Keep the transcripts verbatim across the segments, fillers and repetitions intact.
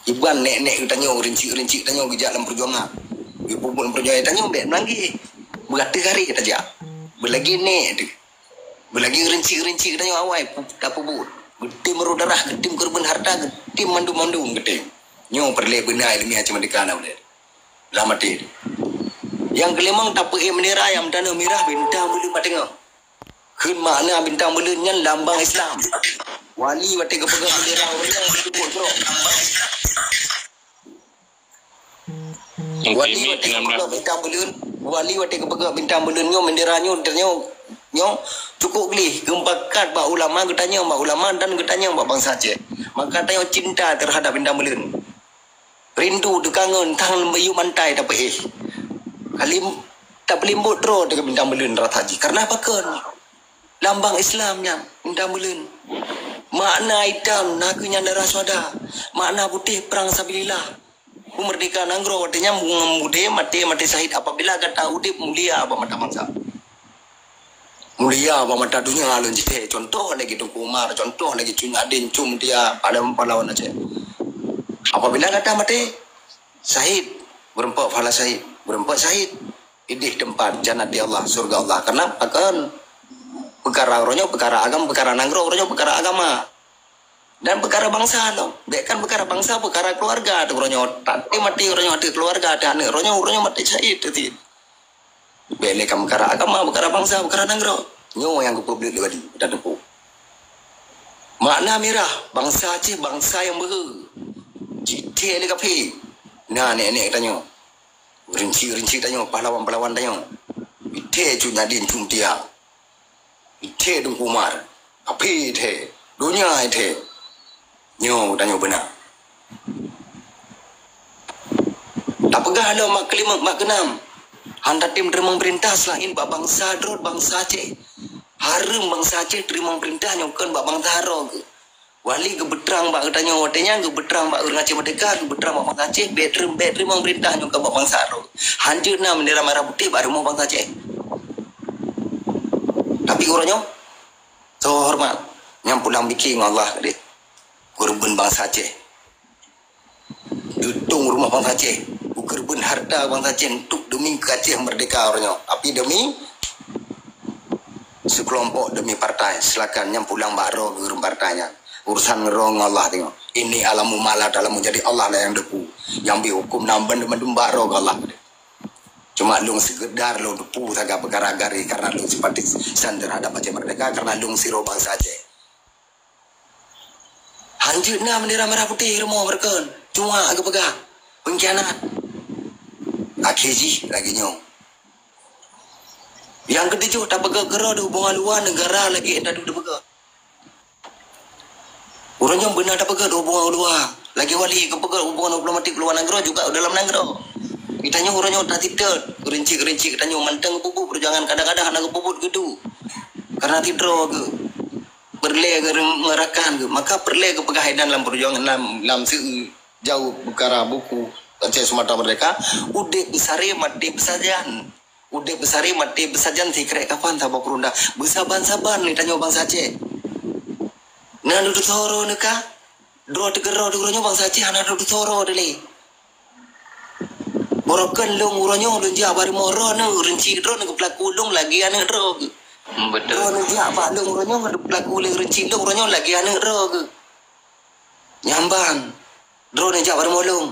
Iban nek-nek geutanyoe, rincik-rincik tanyoe geujak lam peujuangan. Geupeubuet lam peujuangan tanyoe bèk meulanggi. Beuateueh hari tajak. Beulagèe nek teuh. Beulagèe rincik-rincik tanyoe awai pu-, tapeubuet. Geutem rôh darah, geutem keureubeuen harta, geutem mandum-mandum geutem. Nyoe peureulèe beuna ileumèe Aceh Merdeka na ulèe. Lam até. Nyang keulimong tapeuék bendera nyang meutaneuh mirah bintang buleuen bak teungoh. Kheun makna bintang buleuen nyan lambang Islam. Wali watèe geupeugah bendera ureueng nyang geupeubuet brok. Wali watèe geupeugah bintang buleuen, wali watèe geupeugah bintang buleuen nyoe bendera nyoe, nyoe, nyoe cukup gleh. Geupakat bak ulama, geutanyong bak ulama dan geutanyong bak bansa Aceh. Maka tanyoe cinta terhadap bintang buleuen. Rindu teukangen, tang lam bayeue mantai tapeuéh. Kalim tapeulimbot droe teuka bintang buleuen rata jih. Karena pakon? Lambang Islam nyan, bintang buleuen. Makna itam, na kheueh nyan darah syuhada. Makna putéh, perang sabilillah. Peumerdeka nanggroe watèe nyan ngon udép, maté, maté syahid. Apabila gata udép, mulia bak mata bansa. Mulia bak mata donya lôn jitée, contoh lagèe Teungku Umar, contoh lagèe Cut Nyak Dhien, Cut Meutia, pahlawan-pahlawan Aceh. Apabila gata maté, syahid, meurumpok pahala syahid, meurumpok syahid, idéh teumpat jannati Allah, syeuruga Allah. Karena pakon? Peukara uroe nyoe peukara agam, peukara nanggroe uroe nyoe peukara agama. Dan peukara bansa lom. Bèk kan peukara bansa, peukara keuluwarga teuh uroe nyoe. Tapi maté uroe nyoe ateueh keuluwarga, ateueh aneuk uroe nyoe, uroe nyoe maté syahid teuh. Bèk lé kan peukara agama, peukara bansa, peukara nanggroe. Nyoe nyang geupeubleuet lé wali, geutanyoe. Makna mirah, bansa Aceh, bansa nyang beuhe. Jitée lé kafé. Na nèk-nèk tanyoe. Rinci-rinci tanyoe, pahlawan-pahlawan tanyoe. Itée Cut Nyak Dhien, Cut Meutia. Itée Teungku Umar. Kafé itée. Donya itée. Nyoe tanyoe beuna. Tapeugah lom mak keulimong, mak keunam. Han tatem teurimong peurintah seulaén bak bansa droe, bansa Aceh. Hareuem bansa Aceh teurimong peurintah nyoe kon bak bansa droe geuh. Wali geubeutrang bak geutanyoe watée nyan, geubeutrang bak ureuëng Aceh Merdeka, geubeutrang bak bansa Aceh, bèk teurim-, bèk teurimong peurintah nyoe kon bak bansa droe. Han jeuet na bendera merah putih bak rumoh bansa Aceh. Tapi uroe nyoe, soe horeumat, nyang pulang bike ngon Allah deh. Keureubeuen bansa Aceh. Geutong rumoh bansa Aceh, geukeureubeuen hareuta bansa Aceh untuk demi keu Aceh merdeka uroe nyoe. Tapi demi seukelompok, demi partai, silakan nyang pulang bak droe geuh ureuëng partai nyan. Urusan droe ngon Allah teungoh. Inni a'lamu ma la ta'lamun, jadi Allah lah nyang teupeu. Nyang bri huköm na bandum-bandum bak droe geuh Allah. Cuma lôn sekedar lôn teupeu sagai peukara gari karena lôn simpatisan terhadap Aceh Merdeka, karena lôn sidroe bansa Aceh. Han jeuet na bendera merah putih rumoh beureukeun. Cuma geupeugah, pengkhianat. Akhé jih lagée nyoe. Nyang keutujôh, tapeugah keudroe di hubungan luwa neugara lagée tadu tapeugah. Uroe nyoe beuna tapeugah di hubungan luwa. Lagée wali geupeugah hubungan diplomatik luwa nanggroe juga dalam nanggroe. Geutanyoe uroe nyoe tatiteuet, geurinci-geurinci geutanyoe mantong peubuet peujuangan kadang-kadang hana geupeubeuet geudu. Karena sidroe geuh. Peureulée geu-, ngeurakan geuh, maka peureulée geupeugah inan lam peujuangan lam, lam seu jaweueb peukara buku Aceh Sumatera Merdeka, udeb beusaré maté beusajan. Udeb beusaré maté beusajan sikrek kafan saboh keureunda. Beusaban-saban geutanyoe bansa Aceh. Na dudoe soro neuka, droe teugeurok di uroe nyoe bansa Aceh hana dudoe soro dilée. Borokan lôn uroe nyoe lôn jak bak rumoh droeneuh, rinci droeneuh geupeulaku lôn lagée aneuk droe geuh. Hmm, betul. Droeneuh jak bak lôn uroe nyoe geupeulaku lé rinci lôn uroe nyoe lagée aneuk droe geuh. Nyamban. Droeneuh jak bak rumoh lôn.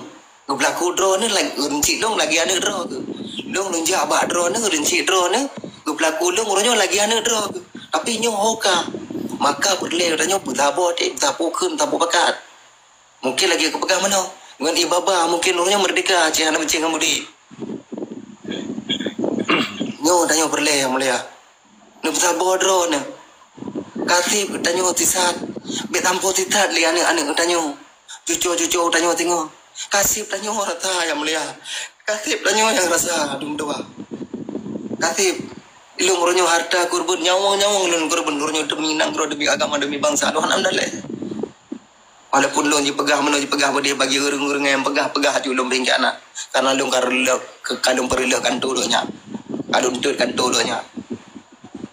Geupeulaku droeneuh lag-, rinci lôn lagée aneuk droe geuh. Lôn, lôn jak bak droeneuh, rinci droeneuh geupeulaku lôn uroe nyoe lagée aneuk droe geuh. Tapi nyoe ho ka. Maka peureulée geutanyoe peusaboh teuh, peusaboh kheun, peusaboh pakat. Mungkin lagée kupeugah meunoe, ngon ié babah mungkin ureuëng nyoe meurdehka Aceh hana meucéh ngon budi. Nyoe tanyoe peureulée nyang mulia. Neupeusaboh droeneuh. Ka seb tanyoe sisat, bék tampo sisat lé aneuëk-aneuëk tanyoe. Cucoe-cucoe tanyoe singoh. Ka seb tanyoe rasa nyang mulia. Ka seb tanyoe nyang rasa dum dua. Ka seb lôn uroe nyoe hareuta keureubeuen, nyawöng-nyawöng lôn keureubeuen uroe nyoe demi nanggroe, demi agama, demi bansa. Tuhan alhamdulillah. Walaupun lôn jipeugah meunoe jipeugah beudeh bagi ureuëng-ureuëng nyang peugah-peugah aju lôn bri keu aneuk. Karena lôn ka reuloh, ka lôn peureuleueh kantô lôn nyan. Ka lôn teuet kantô lôn nyan.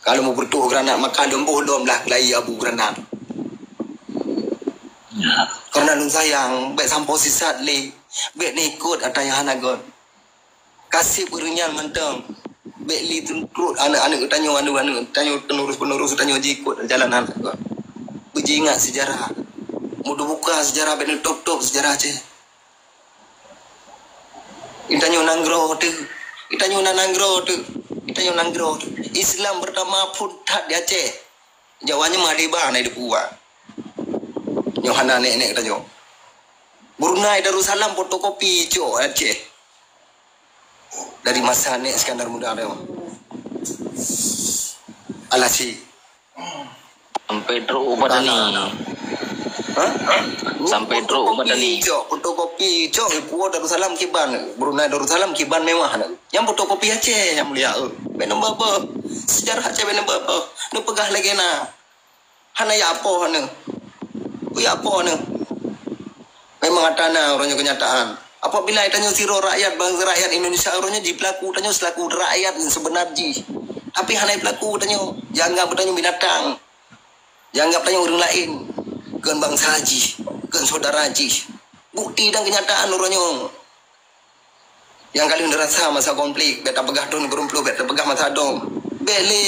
Ka lôn meubeureutoh granat maka lôn boh lom lah keulayi abu granat. Kareuna lôn sayang, bèk sampoe sisat lé, bèk neuikot ata nyang hana göt. Kaseb ureueng nyan mantong, bèk lé teukrot aneuk-aneuk geutanyoe, aneuk-aneuk geutanyoe, penerus-penerus geutanyoe jiikot jalan hana göt. Beujiingat seujarah, meuteubuka seujarah, bèk neutôb-tôb seujarah Aceh. Geutanyoe nanggroe teuh. Geutanyoe na nanggroe teuh. Geutanyoe nanggroe teuh. Islam pertama phôn that di Aceh. Jawa nyoe meuhadé ba na di Papua. Nyoe hana nèk-nèk geutanyoe. Brunei Darussalam fotokopi cok Aceh. Dari masa nèk Iskandar Muda teuh. Alasi. Sampai trok u Padani. Hah? Sampai trok u Padani. Cok, fotokopi, cok, Ipuo Darussalam kiban, Brunei Darussalam kiban mewah na. Nyang fotokopi Aceh nyang mulia, eh. Bèk neuba-ba. Sejarah Aceh bèk neuba-ba. Neupeugah lagèe na. Hana ya apoh na. Ku ya apoh na. Memang ata na uroe nyoe keunyataan. Apabila tanyoe sidroe rakyat, bangsa rakyat Indonesia uroe nyoe jipeulaku tanyoe seulaku rakyat nyang seubeuna jih. Tapi hana jipeulaku tanyoe, jianggab tanyoe binatang. Jianggab tanyoe ureueng laén, kheun bangsa jih, kheun syedara jih. Bukti dan keunyataan uroe nyoe. Nyang ka lheueh rasa masa konflik, bèk tapeugah thôn geureumploh, bèk tapeugah masa dong. Bèk lé.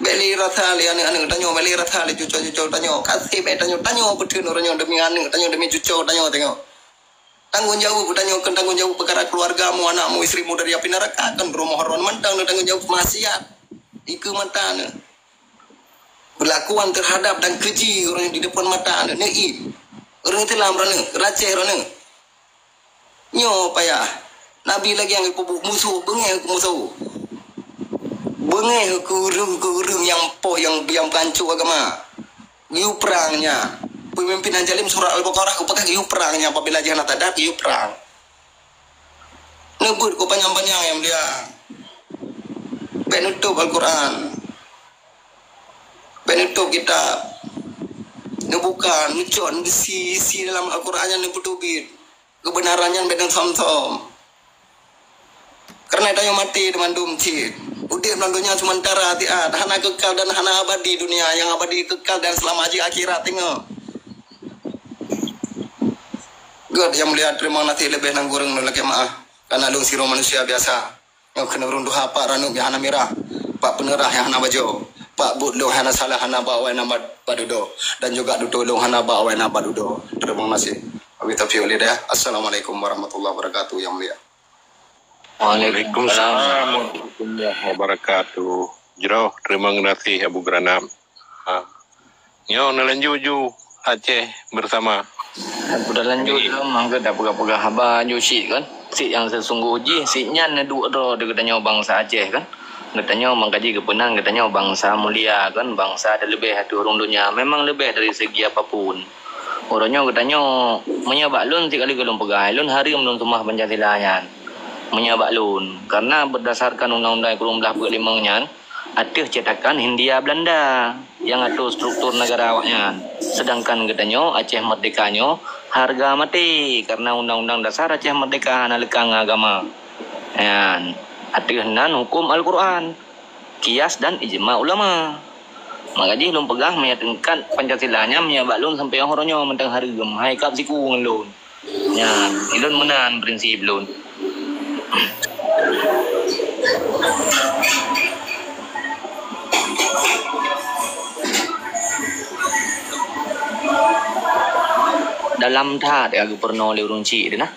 Bèk lé rasa lé aneuk-aneuk tanyoe, bèk lé rasa lé cucoe-cucoe tanyoe. Kaseb bèk tanyoe, tanyoe beutheun uroe nyoe demi aneuk tanyoe, demi cucoe tanyoe, tanyoe. Tanggong jaweueb tanyoe kheun tanggong jaweueb peukara keuluwarga mu, anak mu, istri mu dari api neraka, kheun rumoh droen mantong tanggong jaweueb maksiat. Dikeue mata na. Perlakuan terhadap dan keji ureueng di depan mata na, neuieb. Ureueng Islam droeneuh, ureueng Aceh droeneuh. Nyoe payah. Nabi lagèe nyang geupeubuet musoh, beungèh keu musoh. Beungèh keu ureueng-keu ureueng nyang poh nyang, nyang peuhanco agama. Geuyue prang nyan. Peumimpin nyang zalim, surat Al-Baqarah geupeugah geuyue prang nyan, apabila jih hana tadat geuyue prang. Neubeuet keu panyang-panyang nyang mulia. Bèk neutôb Al-Quran. Bèk neutôb kitab. Neubuka, neucok, neusi, isi dalam Al-Quran nyan neupeuteubiet. Keubeunaran nyan bèk neusom-som. Kareuna tanyoe maté teumandum cit. Udép lam donya seumantara siat, hana keukal dan hana abadi dunia, nyang abadi keukal dan seulama jih akhirat teungoh. Gèt nyang mulia, teurimong gaséh leubeh nanggroe lôn lakèe meu'ah, kareuna lôn sidroe manusia biasa. Nyoe keuneuk ureueng tuha pat ranup nyang hana mirah, pat peuneurah nyang hana bajoe, pat buet lôn hana salah, hana ba awai na ba, ba dudoe, dan juga tutoe lôn hana ba awai na ba dudoe. Teurimong gaséh. Wabillahi taufiq wal hidayah. Assalamualaikum warahmatullahi wabarakatuh, nyang mulia. Waalaikumsalam warahmatullahi wabarakatuh. Jroh, teurimong gaséh Abu Granat. Ha. Nyoe neulanjut ju Aceh Bersama. Udah lanjut lom, mangga dah peugah-peugah haba ju cit kan. Cit nyang seusunggoh jih, cit nyan neuduek droe di geutanyoe bansa Aceh kan. Geutanyoe mangkaji geupeunan geutanyoe bansa mulia kan, bansa teuleubeh ateueh ureueng donya, memang leubeh dari segi apapun. Uroe nyoe geutanyoe, meunyoe bak lôn, sikali lôn peugah, lôn hareuem lôn seumah Pancasila nyan. Meunyoe bak lôn, karena berdasarkan undang-undang sikureueng blaih peuet limong nyan, ateueh cetakan Hindia Belanda nyang atur struktur negara awaknyan. Sedangkan geutanyoe Aceh Merdeka nyoe hareuga maté karena Undang-Undang Dasar Aceh Merdeka hana leukang ngon agama. Nyan, ateueh nan huköm Al-Quran, kias dan ijma ulama. Maka jih lôn peugah meunyoe tingkat Pancasila nyan meunyoe bak lôn sampoe uroe nyoe mantong hareuem, hai kab siku ngon lôn. Nyan, ilôn meunan prinsip lôn. Dalam that ka geupeurunoe lé ureueng chik teuh na.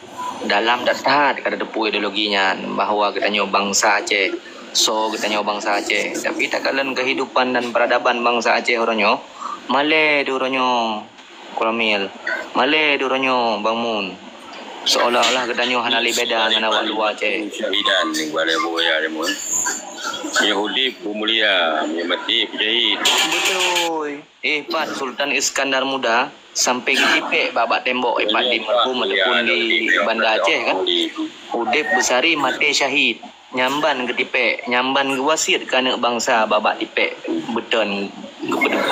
Dalam that-that ka tateupeue ideologi nyan bahwa geutanyoe bansa Aceh. Soe geutanyoe bansa Aceh. Tapi takalon kehidupan dan peradaban bansa Aceh uroe nyoe, malèe di uroe nyoe. Koramil. Malèe di uroe nyoe, Bang Mun. Seolah-olah geutanyoe hana lé beda ngon awak luwa Aceh. Syahidan, Bang Boya Rimun. Meunyoe udép, beumulia, meunyoe maté, beujahid. Beutôi. Eh, pat Sultan Iskandar Muda sampai geutipék bak, bak tembok, eh, pat di Meureuhôm ataupun di Banda Aceh, kan? Udép beusari, maté syahid. Nyan ban geutipék, nyan ban geuwasiet keu aneuk bansa bak, bak tipék beuton geupeudeuh.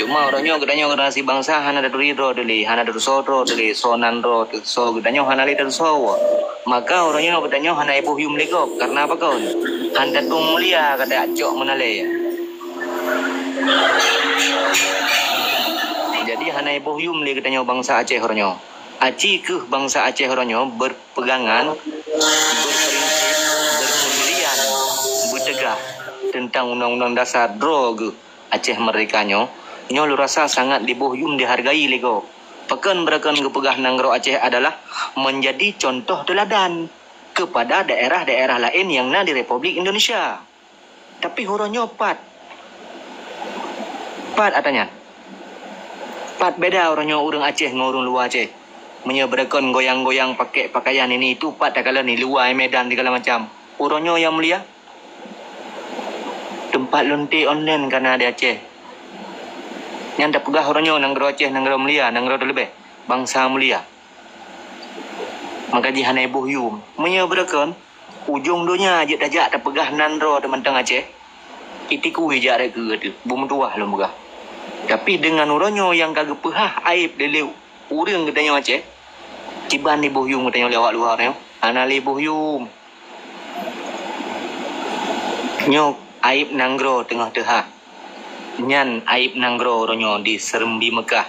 Cuma uroe nyoe geutanyoe generasi bansa hana taturi droe teuh lé, hana tatusoe droe teuh lé, soe nan droe teuh, soe geutanyoe hana lé tatusoe. Maka uroe nyoe geutanyoe hana iboh yum lé gob, kareuna pakon? Han tatueng mulia ka tajak cok meunalée. Hana iboh yum lé geutanyoe bansa Aceh uroe nyoe. Aci keuh bansa Aceh uroe nyoe berpegangan, berprinsip, berpendirian, beuteugah teuntang undang-undang dasar droe geuh Aceh merdeka nyoe, nyoe lôn rasa sangat diboh yum dihargai lé gob. Pakon beurakon geupeugah nanggroe Aceh adalah menjadi contoh teuladan kepada daerah-daerah laén nyang na di Republik Indonesia. Tapi uroe nyoe pat? Pat ata nyan? Pat beda uroe nyoe ureuëng Aceh ngon ureuëng luwa Aceh? Meunyoe beurakon goyang-goyang pakai pakaian ini itu pat takalon di luwa Medan segala macam. Uroe nyoe yang mulia, teumpat lonte online kana di Aceh. Nyan tapeugah uroe nyoe nanggroe Aceh nanggroe mulia, nanggroe teuleubeh, bansa mulia. Maka jih hana iboh yum. Meunyoe beurakon, ujong donya jeuet tajak tapeugah nan droe teumantong Aceh, itikui jak rot keu teuh, beumeutuwah lôn peugah. Tapi deungon uroe nyoe nyang ka geupeuhah aéb lé ureuëng geutanyoe Aceh, kiban iboh yum geutanyoe lé awak luwa nyoe? Hana lé iboh yum. Nyoe aéb nanggroe teungoh teuhah. Nyan aéb nanggroe uroe nyoe di Seureumbie Meukah.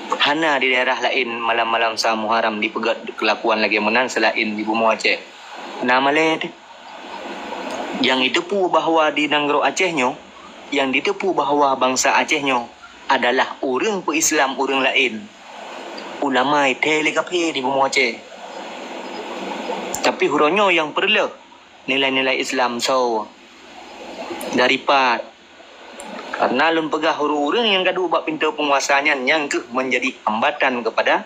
Hana di daerah laén malam-malam sa Muharram dipeugét keulakuan lagée meunan seulaén di bumoe Aceh. Na malée teuh. Nyang jiteupeue bahwa di nanggroe Aceh nyoe, nyang jiteupeue bahwa bansa Aceh nyoe adalah ureuëng peu-Islam ureuëng laén. Ulama ithée lé kafé di bumoe Aceh. Tapi uroe nyoe nyang peureulée nilai-nilai Islam soe? Dari pat? Karena lôn peugah ureuëng-ureuëng nyang gaduek bak pintoe peunguasa nyan nyang keuh menjadi hambatan kepada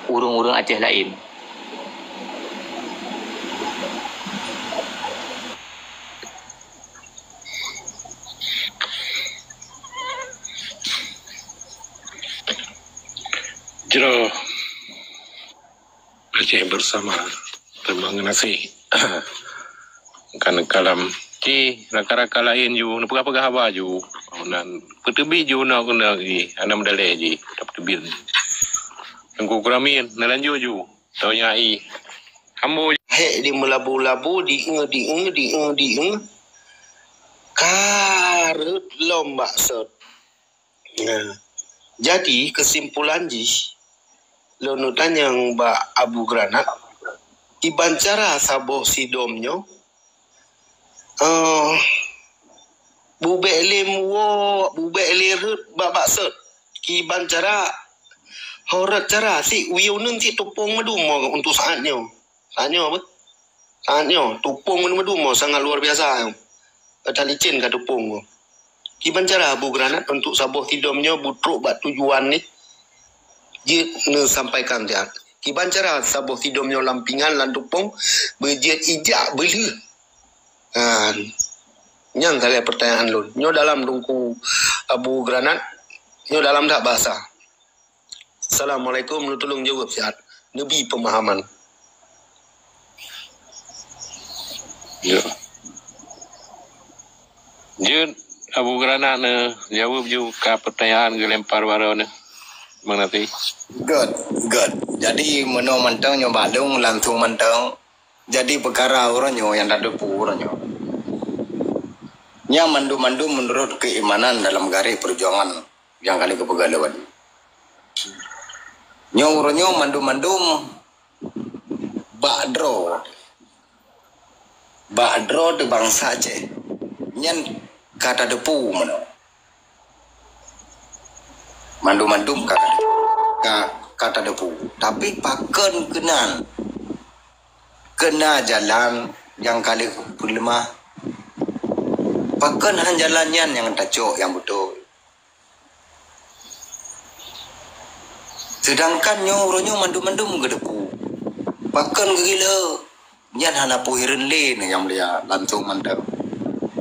ureuëng-ureuëng Aceh laén. Jroh Aceh bersama. Terima kasih. Kan kalam ci raka-raka laén ju neupeugah-peugah haba ju. Nan peuteubiet ju na keuneuk ji, hana meudalée ji, peuteubiet. Teungku Kuramin, neulanjut ju. Tau nyai. Ambo. Hek di meulabu-labu, di-e, di-e, di-e, di-e. Kareuet lom bak sot. Nah, jadi kesimpulan jih, lôn tanyong bak Abu Granat, kiban cara saboh sidom nyoe, eh, bubek lé muwoe, bubek lé reuet bak bak sot. Kiban cara, horot cara, si uyuneun si tupông meudum untuk saat nyoe. Saat nyoe apa? Saat nyoe, tupông meudum sangat luar biasa. Tali cen ka tupông. Kiban cara Abu Granat untuk saboh sidom nyoe butrok bak tujuan ni jeuet neusampaikan siat. Kiban cara saboh sidom nyoe lam pingan lam tupông beujeuet ijak beulheueh. Ha, nyang sagai pertanyaan lôn. Nyoe dalam Teungku Abu Granat, nyoe dalam dak bahasa. Assalamualaikum, lôn tulông jaweueb siat. Neubi peumahaman. Ya. Jeuet Abu Granat neu jaweueb ju ka pertanyaan geulempar baroe neu. Mengerti? Good, good. Jadi meunoe mantong nyoe bak lôn langsung mantong. Jadi peukara uroe nyoe nyang tateupeue uroe nyoe. Nyan mandum-mandum meunurot keuimanan dalam garéh peujuangan nyang ka lheueh geupeugah lewat. Nyoe uroe nyoe mandum-mandum bak droe. Bak droe teuh bansa Aceh. Nyan ka tateupeue meunoe. Mandum-mandum ka, ka, ka tateupeue. Tapi pakon keunan keuna jalan nyang ka lheueh peuleumah? Pakon han jalan nyan nyang tacok nyang beutôi? Seudangkan nyoe uroe nyoe mandum-mandum geuteupeue. Pakon geugila? Nyan hana peue hireuen lé nyoe nyang mulia, langsung mantong.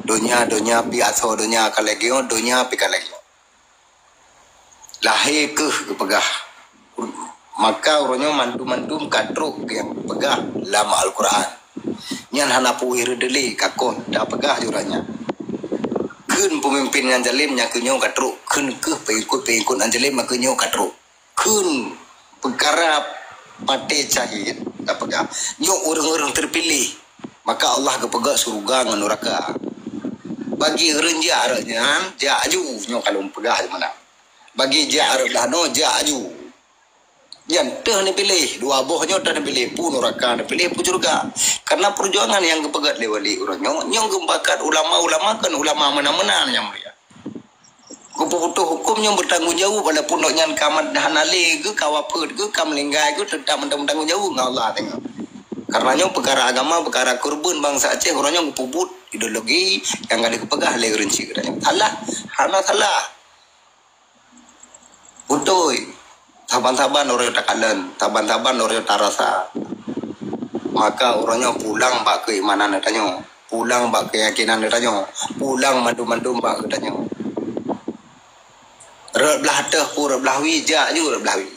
Donya, donya pi asoe donya ka lagée nyoe, donya pi ka lagée nyoe. Lahé keuh geupeugah. Maka uroe nyoe mandum-mandum ka trok nyang geupeugah lam Al-Qur'an. Nyan hana peue hireuen lé ka kon tapeugah jurang nyan. Kheun peumimpén nyang zalim nyang keu nyoe ka trok, kheun keuh peungikut-peungikut nyang zalim nyang keu nyoe ka trok. Kheun peukara patéh cahit tapeugah, nyoe ureuëng-ureuëng teupiléh, maka Allah geupeugah syeuruga ngon nuraka. Bagi ureuëng jak rot nyan, jak aju nyoe ka lôn peugah di meunan. Bagi jak rot blah noe, jak aju. Nyan teuh neupiléh, dua boh nyoe teuh neupiléh, peue nuraka neupiléh, peue syeuruga. Karena peujuangan nyang geupeugét lé wali uroe nyoe, nyoe geupakat ulama-ulama kon ulama meunan-meunan nyang mulia. Geupeubutoh huköm nyoe beutanggong jaweueb, walaupun gobnyan ka mat hana lé geuh, ka wafeuet geuh, ka meuninggai geuh, teutap mantong meutanggong jaweueb ngon Allah teungoh. Karena nyoe peukara agama, peukara keureubeuen bansa Aceh, uroe nyoe geupeubuet ideologi nyang ka lheueh geupeugah lé ureueng chik geutanyoe. Salah, hana salah. Beutôi, saban-saban uroe nyoe takalon, saban-saban uroe nyoe tarasa. Maka uroe nyoe pulang bak keuimanan geutanyoe, pulang bak keuyakinan geutanyoe, pulang mandum-mandum bak geutanyoe. Rot blah teuh peue rot blah wie, jak ju rot blah wie.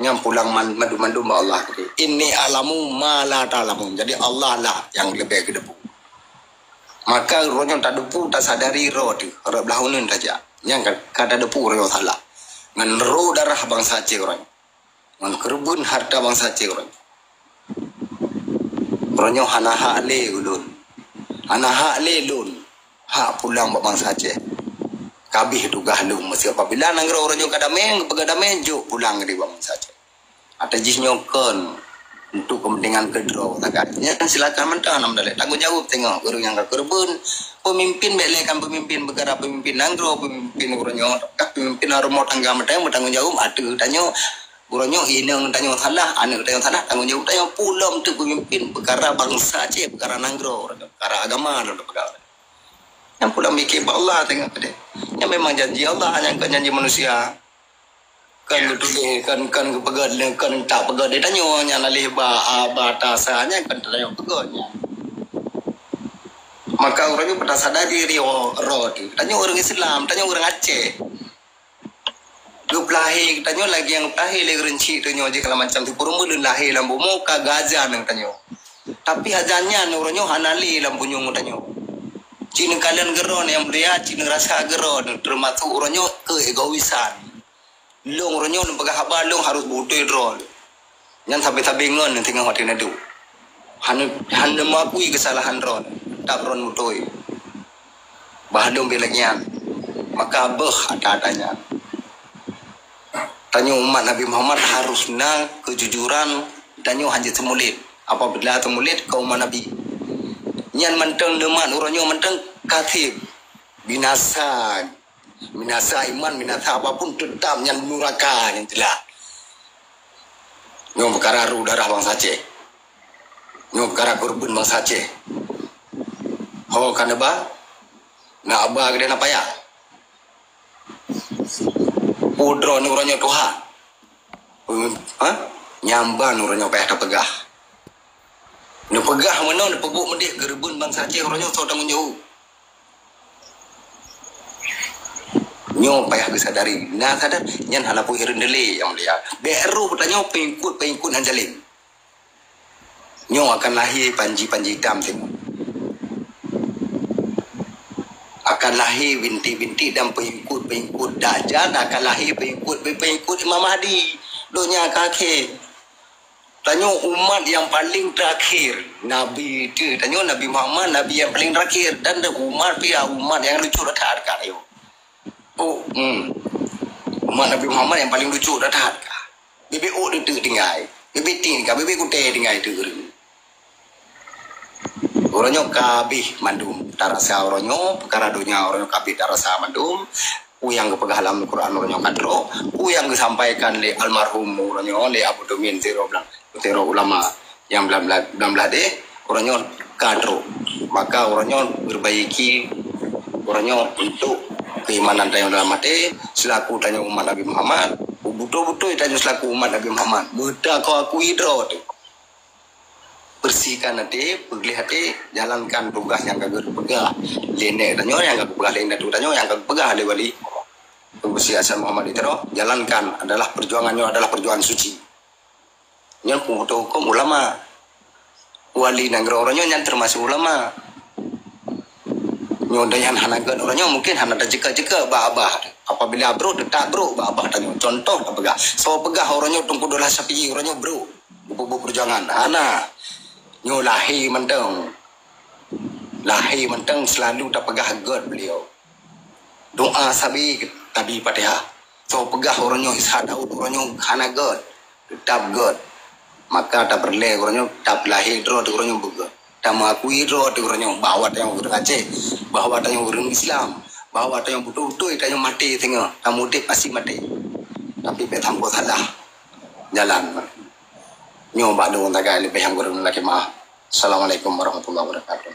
Nyan pulang man-, mandum-mandum bak Allah tadi. Inni a'lamu ma la ta'lamun. Jadi Allah lah nyang leubeh geuteupeue. Maka uroe nyoe tateupeue, tasadari rot teuh, rot blah uneuen tajak. Nyang ka, ka tateupeue uroe nyoe salah. Ngon rô darah bansa Aceh uroe nyoe. Ngon keureubeuen hareuta bansa Aceh uroe nyoe. Uroe nyoe hana hak lé ulôn. Hana hak lé lôn. Hak pulang bak bansa Aceh. Ka abéh tugaih lôn, meusé apabila nanggroe uroe nyoe ka damé, geupeugah damé, jok pulang keu bansa Aceh. Ata jih nyoe kon untuk kepentingan keudroe sagai. Nyan silakan mantong hana meudalet. Tanggong jaweueb teungoh ureueng nyang ka keureubeuen. Peumimpin bèk lé kan peumimpin peukara peumimpin nanggroe, peumimpin uroe nyoe, ka peumimpin rumoh tangga mantong beutanggong jaweueb ateueh tanyoe. Uroe nyoe inong tanyoe salah, aneuk tanyoe salah, tanggong jaweueb tanyoe. Peue lom teuk peumimpin peukara bansa Aceh, peukara nanggroe, peukara agama lom peukara. Nyang peue lom miké bak Allah teungoh tadi. Nyan memang janji Allah, nyan kon janji manusia. Kan geutuléh, kan, kan geupeugah, kan tak peugah di tanyoe, nyan na lé ba, a, ba tasa, nyan kan tanyoe peugah nyan. Maka ureueng nyoe peutasada diri ro-, rot. Tanyoe ureueng Islam, tanyoe ureueng Aceh. Geupeulahé tanyoe lagèe nyang peulahé lé ureueng chik tanyoe jih, kalau macam tu, peurumoh lôn lahé lam bumoe ka geuaja ngon tanyoe. Tapi aja nyan uroe nyoe hana lé lam bunyueng tanyoe. Ci neukalon geuron nyang mulia, ci neurasa geuron, teumasok uroe nyoe keu egoisan. Lôn uroe nyoe neupeugah haba lôn harôh beutôi droe. Nyan sabe-sabe ngon teungoh watèe neudeuh. Hana, hana meuakui keusalahan droe. Tab droe beutôi. Bah lôn bela nyan. Maka beuh ata-ata nyan. Tanyoe umat Nabi Muhammad harôh na keujujuran, tanyoe hana seumulit. Apabila seumulit keu umat Nabi. Nyan mantong neumat uroe nyoe mantong kaseb. Binasa. Binasa iman, binasa apapun, teutap nyan nuraka nyan jeulaih. Nyoe peukara rô darah bansa Aceh. Nyoe peukara keureubeuen bansa Aceh. Ho ka neuba, na aba keudeh na payah. Peue droe nyoe uroe nyoe tuha. Ha? Nyan ban uroe nyoe payah tapeugah. Neupeugah meunoe, neupeubuet meudeh, keureubeuen bansa Aceh uroe nyoe soe tanggong jaweueb. Nyoe payah geusadari. Na sadar, nyan hana peue hireuen deulé nyang mulia. Bèk rôh tanyoe pengikut-pengikut nyang jalim. Nyoe akan lahé panji-panji itam teungoh. Akan lahé bintik-bintik dan pengikut-pengikut dajal, akan lahé pengikut-pengikut Imam Mahdi. Donya ka akhé. Tanyoe umat nyang paleng terakhir. Nabi teuh, tanyoe Nabi Muhammad, Nabi nyang paleng terakhir. Dan umat pih umat nyang lucu that-that ka tanyoe. Oh, hmm. Umat Nabi Muhammad nyang paleng lucu that-that ka. Bibit ôk teuk tinggai. Bibit ting ka, bibit kutée tinggai teuk ureueng. Uroe nyoe ka abéh mandum tarasa uroe nyoe, peukara donya uroe nyoe ka abéh tarasa mandum. Peue nyang geupeugah lam Al-Quran uroe nyoe ka trok, peue nyang geusampaikan lé almarhum uroe nyoe, lé Abu Dumin Siro Blang, Siro Ulama nyang blam, blam, blam blah deh, uroe nyoe ka trok. Maka uroe nyoe geubaiki uroe nyoe untuk keimanan tanyoe dalam até, selaku tanyoe umat Nabi Muhammad, beutôi-beutôi tanyoe selaku umat Nabi Muhammad, beutakoe akui droe teuh. Bersihkan até, peugleh até, jalankan tugaih nyang ka geupeugah lé nek tanyoe, nyang ka geupeugah lé indatu tanyoe, nyang ka geupeugah lé wali Teungku Syèh Hasan Muhammad di Tiro, jalankan adalah perjuangan nyoe adalah perjuangan suci. Nyan peubutoh huköm ulama. Wali nanggroe uroe nyoe nyan teumasuk ulama. Nyoe dan nyan hana gèt uroe nyoe mungkin hana tajeuka-jeuka bak abah. Apabila brôk, teutap brôk bak abah tanyoe. Contoh tapeugah. Soe peugah uroe nyoe Teungku Daulah Syafi'i uroe nyoe brôk. Geupeubuet peujuangan. Hana. Nyoe lahé mantong. Lahé mantong selalu tapeugah gèt beliau. Doa sabe tabi Fatihah. Soe peugah uroe nyoe Ishak Daud uroe nyoe hana gét, teutap gét. Maka tapeureulée uroe nyoe tapeuhilé droe teuh uroe nyoe beugét. Tameuakui droe teuh uroe nyoe bahwa tanyoe ureuëng Aceh, bahwa tanyoe ureuëng Islam, bahwa tanyoe beutôi-beutôi tanyoe maté singoh, tamudeb asie maté. Tapi bék sampoe salah jalan. Nyoe bak lôn tagai leubeh nyang kureueng lakée meu'ah. Assalamualaikum warahmatullahi wabarakatuh.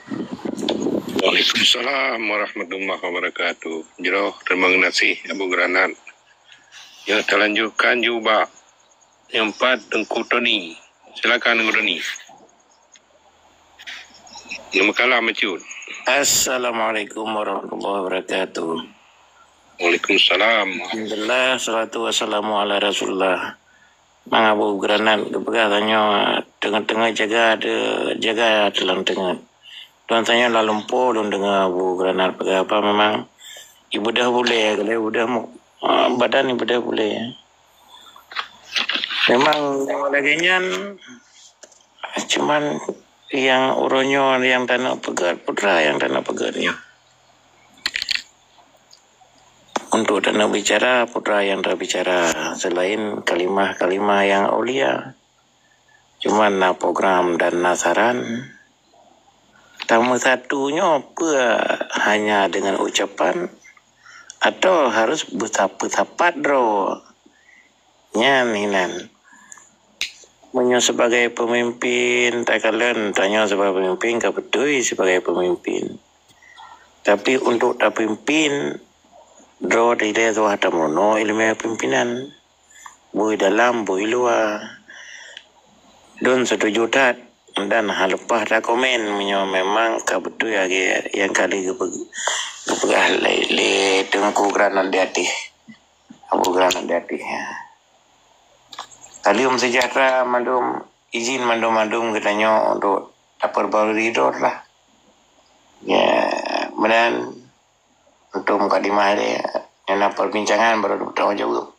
Waalaikumsalam warahmatullahi wabarakatuh. Jroh, terima kasih Abu Granat. Ya, talanjutkan ju bak nyang pat Teungku Tony. Silakan Teungku Tony. Nama kalam Cut. Assalamualaikum warahmatullahi wabarakatuh. Waalaikumsalam. Alhamdulillah, salatu wassalamu ala Rasulillah. Mang Abu Granat geupeugah tanyoe teungoh-teungoh jaga de jaga teulang teungoh. Tuan tanyoe lam lumpo lôn deungoe Abu Granat peugah apa memang ibudah bulée, kalau ibudah mu, ah, badan ibudah bulée. Memang lagée nyan, cuman nyang uroe nyoe nyang taneuk peugét, putra nyang taneuk peugét nyoe. Untuk taneuk bicara, putra nyang tabicara selain kalimah-kalimah nyang aulia. Cuman na program dan na saran. Tameusatu nyoe peue hanya dengan ucapan atau harus beusapa-sapat droe? Nyan hinan. Meunyoe sebagai pemimpin, takalon tanyoe sebagai pemimpin ka beutôi sebagai pemimpin. Tapi untuk tapimpin, droe dilée tuah tameurunoe iéleumé pimpinan. Bui dalam, bui luwa. Lôn setuju that dan hana leupah takomen meunyoe memang ka beutôi lagée nyang ka lheueh geupeugah lé, lé Teungku Granat di ateueh. Abu Granat di ateueh, ya. Salam sejahtera mandum, izin mandum-mandum geutanyoe untuk taperbarui droe lah. Ya, meunan untuk mukadimah lé nyang na perbincangan baru tanggung jaweueb.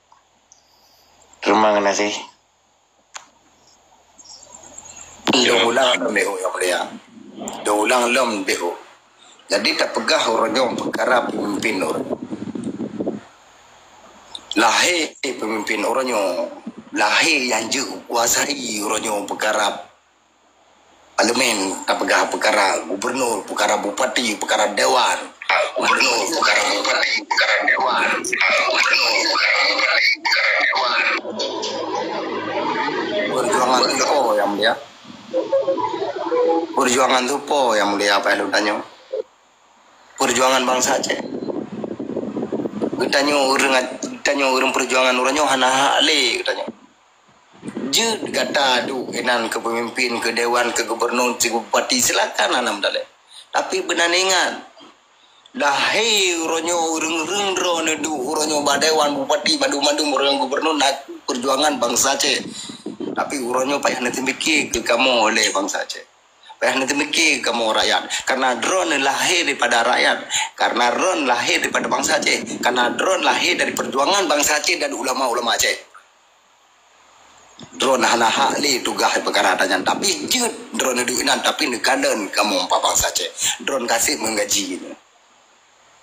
Terima kasih. Lôn ulang lom, Beu, nyang mulia. Lôn ulang lom, Beu. Jadi tapeugah uroe nyoe peukara pemimpin uroe nyoe. Lahé pemimpin uroe nyoe, lahé nyang jeuet kuasai uroe nyoe peukara parlemen, tapeugah peukara gubernur, peukara bupati, peukara dewan. Gubernur, peukara bupati, peukara dewan. Gubernur, peukara bupati, peukara dewan. Perjuangan tu po nyang mulia. Perjuangan tu po nyang mulia, apa yang tanyoe? Perjuangan bangsa Aceh. Geutanyoe ureuëng, geutanyoe ureuëng perjuangan uroe nyoe hana hak lé geutanyoe. Jeuet gata duek inan keu pemimpin, keu dewan, keu gubernur, keu bupati, silakan hana meudaléh. Tapi beunan ingat, lahé uroe nyoe ureuëng-ureuëng droe neuduek uroe nyoe bak dewan, bupati, mandum-mandum ureuëng gubernur na perjuangan bangsa Aceh. Tapi uroe nyoe payah neuteumike keu kamoe oleh bangsa Aceh. Payah neuteumike kamoe rakyat. Karena droe lahé daripada rakyat. Karena droe lahé daripada bangsa Aceh. Karena droe lahé dari perjuangan bangsa Aceh dan ulama-ulama Aceh. Droe hana hak lé tugaih peukara tanyan, tapi jeuet droe duek inan, tapi neukalon kamoe bangsa Aceh. Droe kaseb meugaji.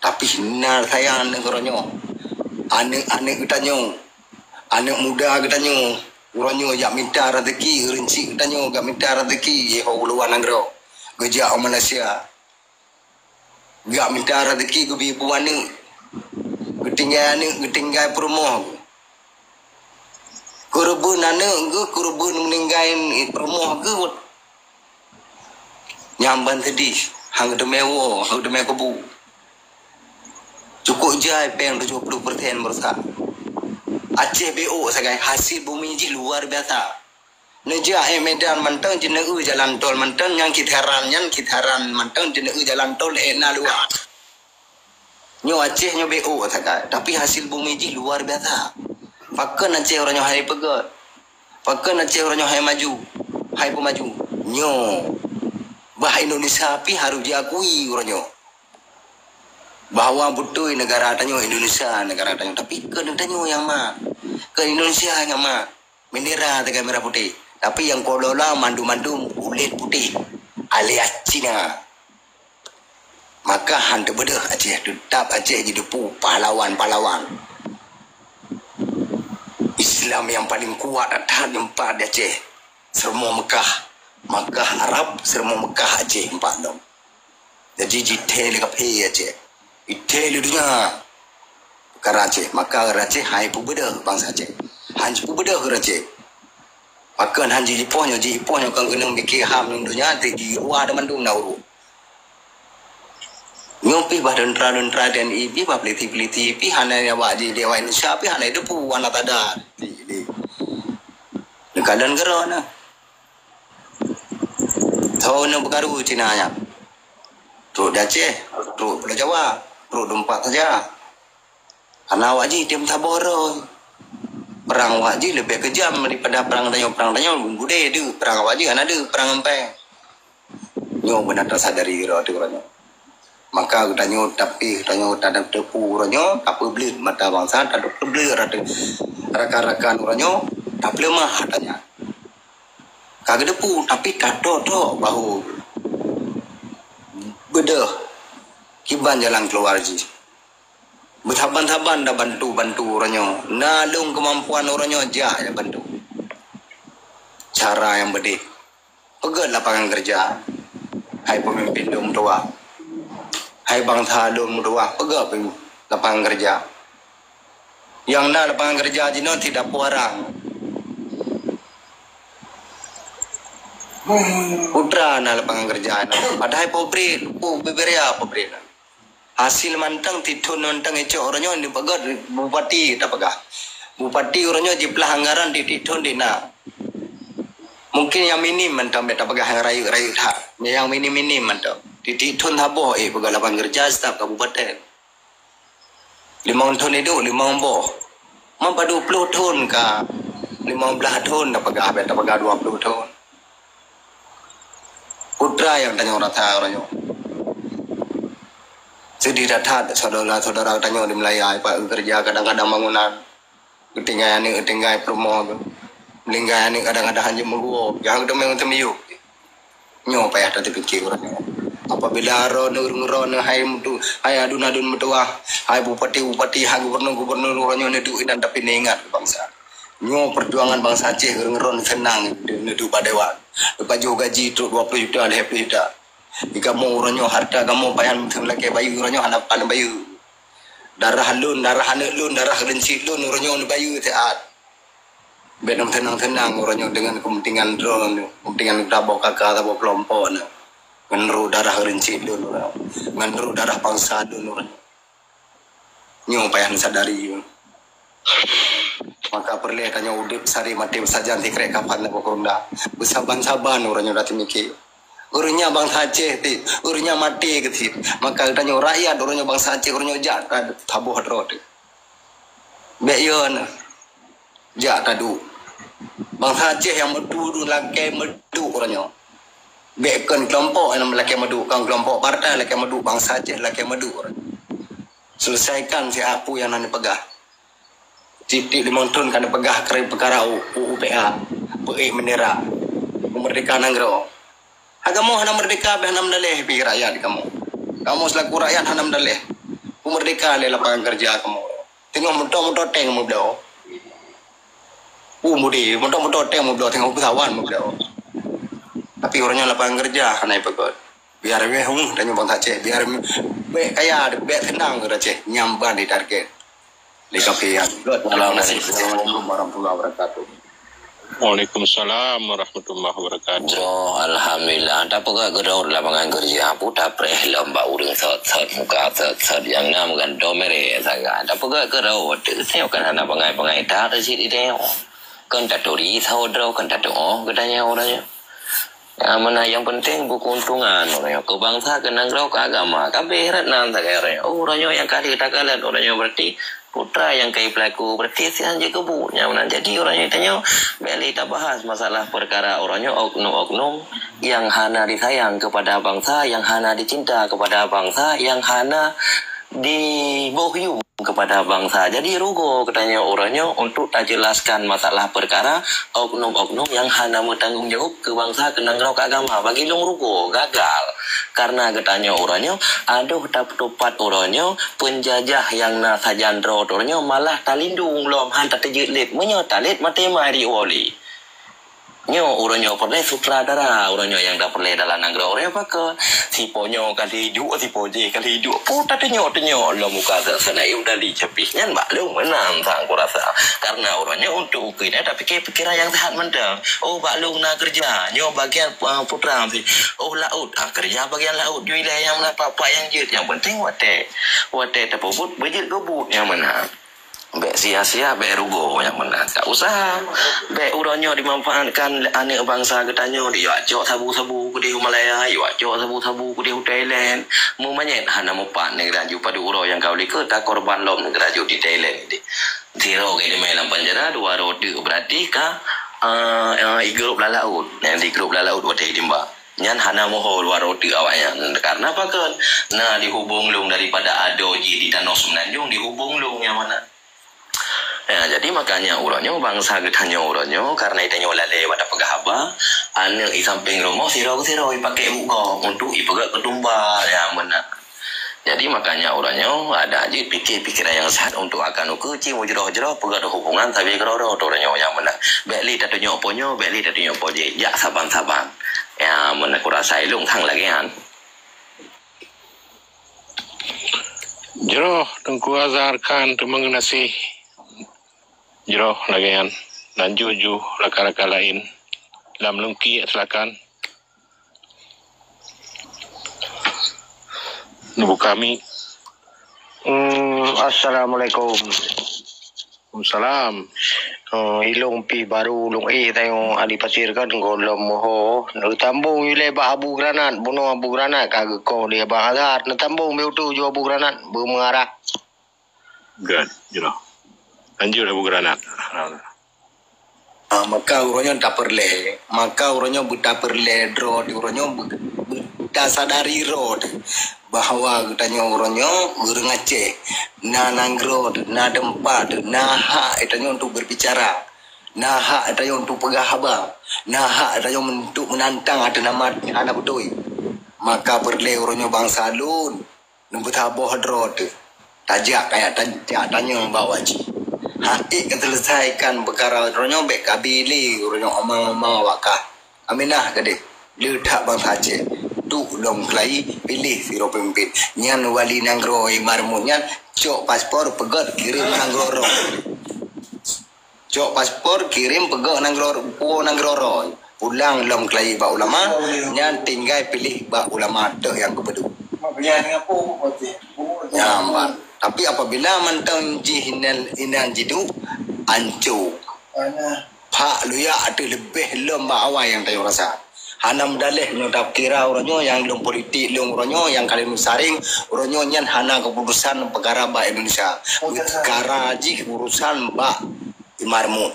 Tapi na sayang aneuk uroe nyoe. Aneuk-aneuk geutanyoe, aneuk muda geutanyoe, uroe nyoe jak mita rezeki, ureuëng chik geutanyoe jak mita rezeki, ho luwa nanggroe. Geujak u Malaysia. Jak mita rezeki geubi bu aneuk. Geutinggai aneuk, geutinggai peurumoh. Keureubeuen aneuk geuh, keureubeuen meuninggai peurumoh geuh. Nyang ban teudih, han geuteumé woe, han geuteumé kubu. Cukôp jai péng tujoh ploh persen baroesa. Aceh beu sagai, hasil bumi jih luar biasa. Neujak ék Medan mantong, jeuneue jalan tol mantong, nyang kitaran nyan kitaran mantong, jeuneue jalan tol ék na luwa. Nyoe Aceh nyoe beu sagai, tapi hasil bumi jih luar biasa. Pakon Aceh uroe nyoe hai peugét? Pakon Aceh uroe nyoe hai maju? Hai peumaju? Nyoe bah Indonesia pih harus diakui uroe nyoe bahwa beutôi negara tanyoe Indonesia, negara tanyoe, tapi keu tanyoe nyang mat, keu Indonesia nyang mat. Bendera tagai merah putih. Tapi nyang kelola mandum-mandum kulét putih alias Cina. Maka han teubeudôh Aceh, teutap Aceh jideupu pahlawan-pahlawan. Islam nyang paleng kuat that-that nyoe pat di Aceh. Seuramoe Meukah, Meukah Arab, seuramoe Meukah Aceh, empat lom. Jadi jithèe lé kaphé Aceh. Jithèe lé donya. Peukara Aceh, maka ureueng Aceh han jipeubeudoh bansa Aceh. Han jipeubeudoh ureueng Aceh. Pakon han jipoh nyoe, jipoh nyoe kon keunong pike ham ngon donya, di luwa teuma mandum na ureueng. Nyoe pih bah tentara-tentara T N I, pih bah polisi-polisi, pih hana awak ji di awak Indonesia, pih hana depu aneuk tada. Di, di. Neukalon keudroe na. Tho nyoe peukaru Cina nyan. Trok di Aceh, trok Pulo Jawa, trok dumpat saja. Karena awak ji tem saboh roh. Perang awak ji leubeh keujam daripada perang tanyoe, perang tanyoe gudé deuh, perang awak ji hana deuh, perang empeng. Nyoe beuna tasadari roh teuh uroe nyoe. Maka geutanyoe tapi geutanyoe tadeup teupeu uroe nyoe, tapeubleut mata bansa, tadeup teubleut rata rakan-rakan uroe nyoe, tapeuleumah ata nyan. Ka geuteupeu, tapi tatok-tok bahu beudôh kiban jalan keuluwa jih. Beusaban-saban tabantu-bantu uroe nyoe. Na lôn keumampuan uroe nyoe jak bantu. Cara nyang beudeh. Peugöt lapangan keureuja. Hai peumimpin lôn meutuwah. Hai bansa lôn meutuwah, peugöt lapangan keureuja. Nyang na lapangan keureuja jinoe ti dapur arang. Putra na lapangan keureuja nyoe. Padahai pabrik, oh, bubé raya pabrik nyoe. Hasil mantong tithon mantong icok uroe nyoe dipeugöt bupati tapeugah. Bupati uroe nyoe jiplah anggaran di tithon di na. Mungkin nyang minim mantong bèk tapeugah nyang rayeuk-rayeuk that. Nyang minim-minim mantong. Di tithon saboh eh peugöt lapangan keureuja setiap kabupaten. Limong thon iduek, limong boh. Meupadub ploh thon ka, limong blaih thon tapeugah, bèk tapeugah dua ploh thon. Putra nyang tanyoe rasa uroe nyoe. Seudeh that-that syedara-syedara tanyoe di Malaya, ipat geukeureuja kadang-kadang bangunan. Geutinggai aneuk, geutinggai peurumoh geuh. Meuninggai aneuk kadang-kadang hanjeuet meuguwoe, nyang geuteumé-teumiyueb. Nyoe payah tateupiké uroe nyoe. Apabila droeneuh, droeneuh hai mutu, hai adun-adun meutuwah, hai bupati-bupati, hai gubernur-gubernur uroe nyoe neuduek inan tapi neuingat keu bansa. Nyoe peujuangan bansa Aceh, droeneuh seunang neuduek bak dewan. Neupajoh gaji trok dua ploh juta, lhèe ploh juta. Di kamoe uroe nyoe hareuta kamoe payah meuteun lakèe bayeue uroe nyoe hana pan bayeue. Darah lôn, darah aneuk lôn, darah reuncit lôn uroe nyoe neubayeue siat. Bèk neuseunang-seunang uroe nyoe deungon keupeuntengan droeneuh, keupeuntengan saboh kaka, saboh keulompok nyoe. Ngon rôh darah reuncit lôn uroe nyoe. Ngon rôh darah bansa lôn uroe nyoe. Nyoe payah neusadari. Maka peureulèe tanyoe udép sari maté beusajan sikrek kapan saboh keurunda. Beusaban-saban uroe nyoe tateumiké. Ureueng nyan bansa Aceh ti, ureueng nyan maté keu cit. Maka tanyoe rakyat uroe nyoe bansa Aceh uroe nyoe jak saboh droe teuh. Bèk yo na. Jak taduek. Bansa Aceh nyang meuduek lakèe meuduek uroe nyoe. Bèk kon keulompok nyang lakèe meuduek, kon keulompok partai lakèe meuduek, bansa Aceh lakèe meuduek uroe nyoe. Selesaikan siat peue nyang na neupeugah. Tiep-tiep limong thon ka neupeugah keu peukara U-, U P A, peuék bendera, merdeka nanggroe. Hai kamoe hana merdeka, bèk hana meudaleh pih rakyat kamoe. Kamoe seulaku rakyat hana meudaleh. Peumerdeka lé lapangan keureuja kamoe. Teungoh moto-moto tank meubloe. Uh, mudi, moto-moto tank meubloe, teungoh peusawan meubloe. Tapi uroe nyoe lapangan keureuja hana jipeugöt. Biar meuh, uh, tanyoe bansa Aceh, biar meuh, bèk kaya, bèk seunang ureueng Aceh, nyan ban ditarget. Lé kafé nyan. Assalamualaikum warahmatullahi wabarakatuh. Waalaikumsalam warahmatullahi wabarakatuh. Jroh, alhamdulillah. Tapeugah keudroe lapangan keureuja, pu tapreh lom bak ureueng sot-sot, muka sot-sot nyang na meugantoe mirèh sagai. Tapeugah keudroe, teuh, nyoe kan hana bangai-bangai that cit idéh nyoe. Kon taturi sahoe droe, kon tatuoh geutanyoe uroe nyoe. Nyang meunan nyang peunteng beukeuntungan uroe nyoe keu bansa, keu nanggroe, keu agama. Ka abéh rot nan sagai uroe nyoe. Oh, uroe nyoe nyang ka lheueh takalon uroe nyoe, berarti putra nyang ka jipeulaku, berarti siat han jeuet keubuet nyang meunan. Jadi uroe nyoe tanyoe bèk lé tabahas masalah peukara uroe nyoe oknum-oknum nyang hana disayang keupada bansa, nyang hana dicinta keupada bansa, nyang hana diboh yuem keupada bansa. Jadi rugoe geutanyoe uroe nyoe untuk tajeulaskan masalah peukara oknum-oknum nyang hana meutanggong jaweueb keu bansa, keu nanggroe, keu agama. Bagi lôn rugoe, gagal. Karena geutanyoe uroe nyoe, adoh tapeutupat uroe nyoe, peunjajah nyang na sajan droe uroe nyoe malah talindong lom, han tateujeuet lét. Meunyoe talét maté mai di wali. Nyoe uroe nyoe peureulée sutradara, uroe nyoe nyang tapeureulée dalam nanggroe uroe nyoe pakon. Sipo nyoe kali duek, sipo jéh kali duek. Peue tatunyok-tunyok lom muka sa-, sana yum dali capih. Nyan bak lôn meunan sang kurasa. Karena uroe nyoe untuk ukeue nyan tapike pikiran nyang sehat mantong. Oh, bak lôn na keureuja, nyoe bagian, ah, putra. Oh, laôt, ah, keureuja bagian laôt. Jui lé nyang meunan, apa-apa nyang jeuet. Nyang penting watée, watée tapeubuet, beujeuet geubuet nyang meunan. Bék sia-sia, bék rugoe nyang meunan. Tak usah. Bék uroe nyoe dimanfaatkan lé aneuk bansa geutanyoe, diyuak cok sabu-sabu keudeh u Malaya, yuak cok sabu-sabu keudeh u Thailand. Meumanyét hana mupat neugara ju padub uroe nyang ka u likot, takorban lom neugara ju di Thailand. Sidroe geuteumé lam penjara, dua droe teuk, berarti ka, eh, eh, igrôp lam laôt. Nyang digrôp lam laôt watée itimba. Nyan hana meuho dua droe teuk awaknyan. Karena pakon? Na dihubong lôn daripada adoe jih di tanoh Semenanjung, dihubong lôn nyang meunan. Ya, jadi makanya uroe nyoe bansa geutanyoe uroe nyoe, karena itanyoe lalée bak tapeugah haba, aneuk i sampéng rumoh sidroe-sidroe ipakée buet gob untuk ipeugét keutumbal nyang meunan. Jadi makanya uroe nyoe ada jih pikir-pikiran nyang sehat untuk akan ukeue, ci mujroh-jroh peugét hubungan sabe keudroe-droe uroe nyoe nyang meunan. Bék lé tatunyok po nyoe, bék lé tatunyok po jéh, jak saban-saban. Ya, meunan kurasa ilong sang lagée nyan. Jroh Teungku Azhar Khan, teumeung gaséh. Jroh lagée nyan. Lanjut ju rakan-rakan laén. Lam lungkiek silakan. Neubuka mic. Hmm, assalamualaikum. Waalaikumsalam. Oh, ilong pih baru lôn éh tanyoe Adi Pasir kan gohlom moho. Neutambong ilée bak Abu Granat, bunoe Abu Granat ka geukoh lé Abang Azhar. Neutambong beutu ju Abu Granat beumeuarah. Gan, jroh. Lanjut Abu Granat. Ah, maka uroe nyoe tapeureulée, maka uroe nyoe beutapeureulée droe di uroe nyoe be-, beutasadari droe bahwa geutanyoe uroe nyoe ureuëng Aceh na nanggroe, na teumpat, na hak geutanyoe untuk berbicara, na hak geutanyoe untuk peugah haba, na hak geutanyoe untuk meunantang ateueh nama hana beutôi. Maka peureulée uroe nyoe bansa lôn Neubeusaboh droe teuh. Tajak kaya tajak tanyong bak wajih. Hak ék geuseuleusaikan peukara droe nyoe bék kabi lé uroe nyoe omong-omong awak kah. Aminah keudeh. Le that bansa Aceh. Duek lom keulayi, piléh sidroe peumimpén. Nyan wali nanggroe Imam Mahmud nyan cok paspor peugét kirém nanggroe droe. Cok paspor, kirém peugét nanggroe, puwoe nanggroe droe. Pulang lom keulayi bak ulama, nyan tinggai piléh bak ulama teuh nyang geupeuduek. Nyan, Mak. Tapi apabila mantong jih inan, inan jiduek, anco. Pak luyak ateueh leubeh lom bak awai nyang tanyoe rasa. Hana meudaleh nyoe takira uroe nyoe nyang lôn politik lôn uroe nyoe nyang ka lheueh saring uroe nyoe nyan hana keuputusan peukara bak Indonesia. Peukara jih urusan bak Imam Mahmud.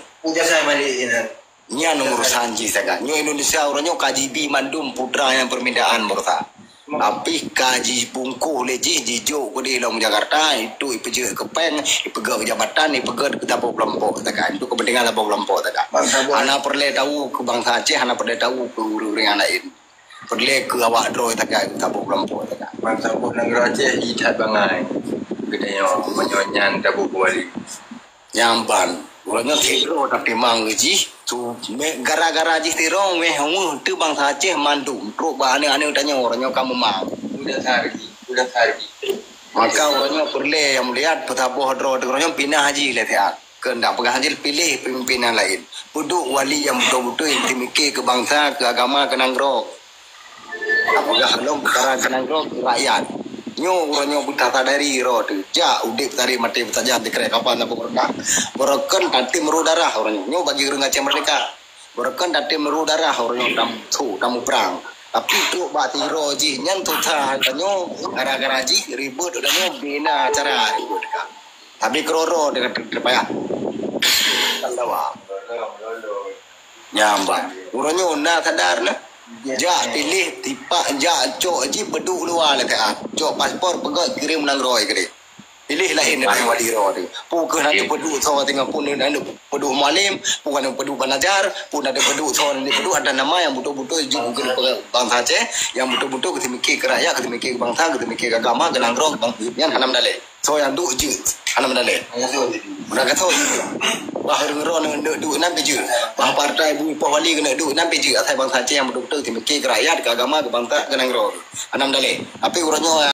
Nyan urusan jih sagai. Nyoe Indonesia uroe nyoe K J B mandum putra nyang permintaan beureusa. Tapi ka jibungkôh lé jih jijok keudeh lom Jakarta, itu ipeujeuet keu péng, ipeugét keu jabatan, ipeugét keu saboh keulompok sagai. Untuk kepentingan saboh keulompok sagai. Hana peureulée tahu keu bansa Aceh, hana peureulée tahu keu ureuëng-ureuëng nyang laén. Peureulée keu awak droe sagai, keu saboh keulompok sagai. Bansa boh nanggroe Aceh, i that bangai. Geutanyoe, meunyoe nyan taboh keuwali. Nyan ban. Uroe nyoe sidroe tapi mang jih tu mé gara-gara jih sidroe mé heueh teu bansa Aceh mandum trok bak aneuk-aneuk tanyoe uroe nyoe ka meumang. Udah sehari, udah sehari. Maka uroe nyoe peureulée nyang meulihat peusaboh droe teu uroe nyoe pinah jih lé siat. Keuheundak peugah jih piléh peumimpén nyang laén. Peuduek wali nyang beutôi-beutôi nyang teumike keu bansa, keu agama, keu nanggroe. Tapeugah lom peukara keunan droe keu rakyat. Nyoe uroe nyoe beutasadari droe teuh. Jak udeb tarek maté beusajan teukrek kapan saboh reukah. Beureukan tatem ru darah uroe nyoe. Nyoe bagi ureuëng Aceh Merdeka. Beureukan tatem ru darah uroe nyoe tam-, su, tamuprang. Tapi trok bak sidroe jih nyan susah tanyoe gara-gara jih ribet uroe nyoe bina acara ribet ka. Tapi keuroro dengan ter-, terpayah. Kan dawa. Nyan ban. Uroe nyoe na sadar na. Jak piléh tipak jak cok jih peuduek luwa lé ka. Cok paspor peugét kirém nanggroe keudeh. Pilih laén dari wali droe tu. Pu keuh na peuduek tho teungoh pun na peuduek mualim, pu na peuduek panajar, pu na peuduek tho na peuduek ada nama nyang beutôi-beutôi jeuet keu bansa Aceh, nyang beutôi-beutôi keu teumikir keu rakyat, keu teumikir keu bansa, keu teumikir keu agama, keu nanggroe, keu bansa nyan hana meudaleh. Soe nyang duek jeuet hana meudaleh. Meunan ka soe jeuet. Bah ureueng droe neuk duek nan pi jeuet. Bah partai bu poh wali keuneuk duek nan pi jeuet. Asai bansa Aceh nyang beutôi-beutôi teumikir keu rakyat, keu agama, keu bansa, keu nanggroe. Hana meudaleh. Tapi uroe nyoe